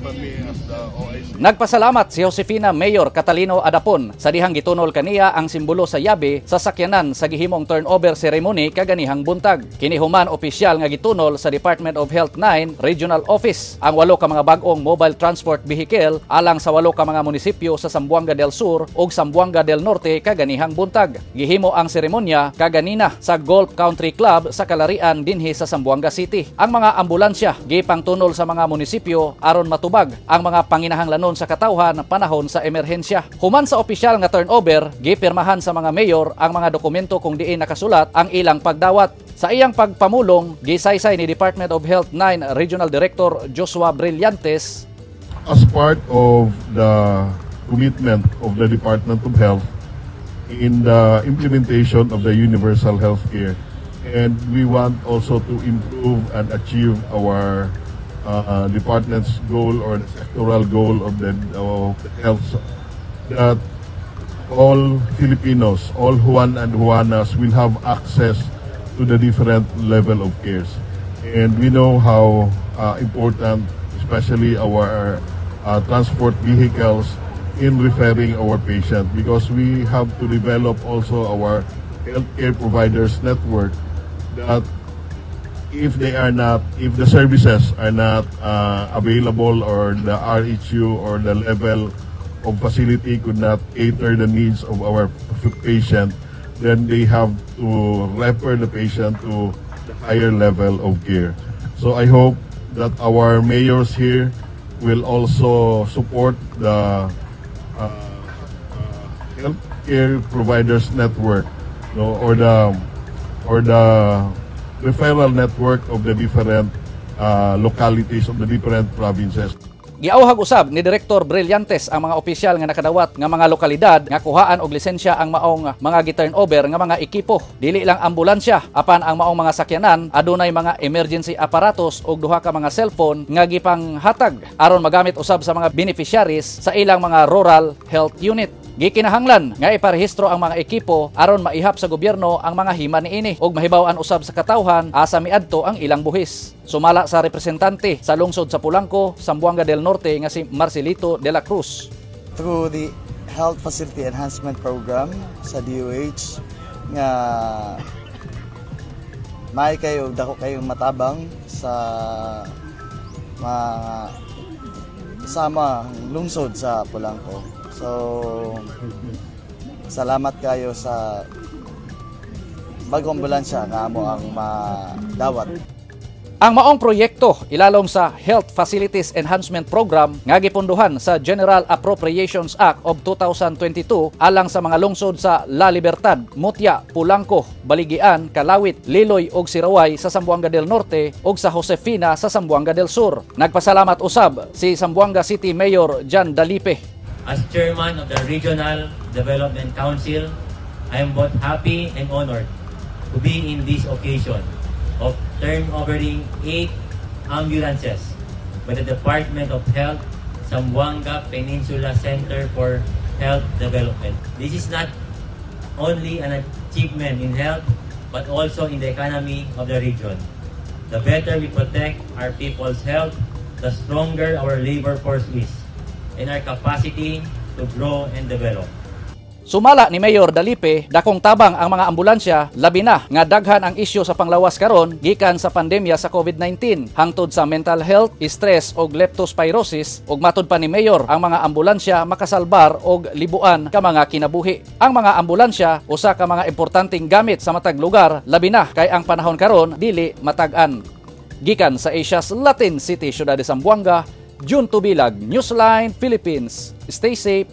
man mi as the OIC. Nagpasalamat si Josefina Mayor Catalino Adapon sa dihang gitunol kaniya ang simbolo sa yabi sa sakyanan sa gihimong turnover ceremony kaganihang buntag. Kini human opisyal nga gitunol sa Department of Health 9 Regional Office ang walo ka mga bag-ong mobile transport vehicle alang sa walo ka mga munisipyo sa Zamboanga del Sur ug Zamboanga del Norte kaganihang buntag. Gihimo ang seremonya kaganina sa Golf Country Club sa Kalarian dinhi sa Zamboanga City. Ang mga ambulansya gipangtunol sa mga munisipyo aron matubag ang mga panginahanglanon sa katawhan panahon sa emerhensya. Human sa opisyal nga turnover, gipirmahan sa mga mayor ang mga dokumento kung diin nakasulat ang ilang pagdawat. Sa iyang pagpamulong, gisaysay ni Department of Health 9 Regional Director Joshua Brillantes As part of the commitment of the Department of Health in the implementation of the universal health care, and we want also to improve and achieve our department's goal or the sectoral goal of the health that all Filipinos, all Juan and Juanas will have access to the different level of cares. And we know how important, especially our transport vehicles in referring our patient, because we have to develop also our healthcare providers network that if they are not, if the services are not available or the RHU or the level of facility could not cater the needs of our patient, then they have to refer the patient to the higher level of care. So I hope that our mayors here will also support the healthcare providers network, no, or the referral network of the different localities of the different provinces. Giauhag usab ni Direktor Brillantes ang mga opisyal nga nakadawat nga mga lokalidad nga kuhaan og lisensya ang maong mga gi-turnover nga mga ekipo. Dili lang ambulansya apan ang maong mga sakyanan adunay mga emergency aparatos ug duha ka mga cellphone nga gipanghatag aron magamit usab sa mga beneficiaries sa ilang mga rural health unit. Gikinahanglan nga iparehistro ang mga ekipo aron maihap sa gobyerno ang mga hima niini ug mahibaw-an usab sa katawhan asa miadto ang ilang buhis. Sumala sa representante sa lungsod sa Polanco, Zamboanga del Norte nga si Marcelito de la Cruz. Through the Health Facility Enhancement Program sa DOH nga may kayo dako kayong matabang sa mga sama lungsod sa Polanco. So salamat kayo sa bagong ambulansya nga amo ang madawat. Ang maong proyekto ilalom sa Health Facilities Enhancement Program nga gipondohan sa General Appropriations Act of 2022 alang sa mga lungsod sa La Libertad, Mutya, Polanco, Baliguian, Kalawit, Liloy ug Sirawai sa Zamboanga del Norte ug sa Josefina sa Zamboanga del Sur. Nagpasalamat usab si Zamboanga City Mayor John Dalipe. As chairman of the Regional Development Council, I am both happy and honored to be in this occasion of turnovering eight ambulances by the Department of Health, Zamboanga Peninsula Center for Health Development. This is not only an achievement in health, but also in the economy of the region. The better we protect our people's health, the stronger our labor force is and our capacity to grow and develop. Sumala ni Mayor Dalipe, dakong tabang ang mga ambulansya, labi na nga daghan ang isyu sa panglawas karon gikan sa pandemya sa COVID-19 hangtod sa mental health, stress ug leptospirosis, ug matud pa ni Mayor ang mga ambulansya makasalbar og libuan ka mga kinabuhi. Ang mga ambulansya usa ka mga importanteng gamit sa matag lugar, labi na kay ang panahon karon dili matag-an. Gikan sa Asia's Latin City, Syudad de Zamboanga, June Tubilag, Newsline Philippines. Stay safe.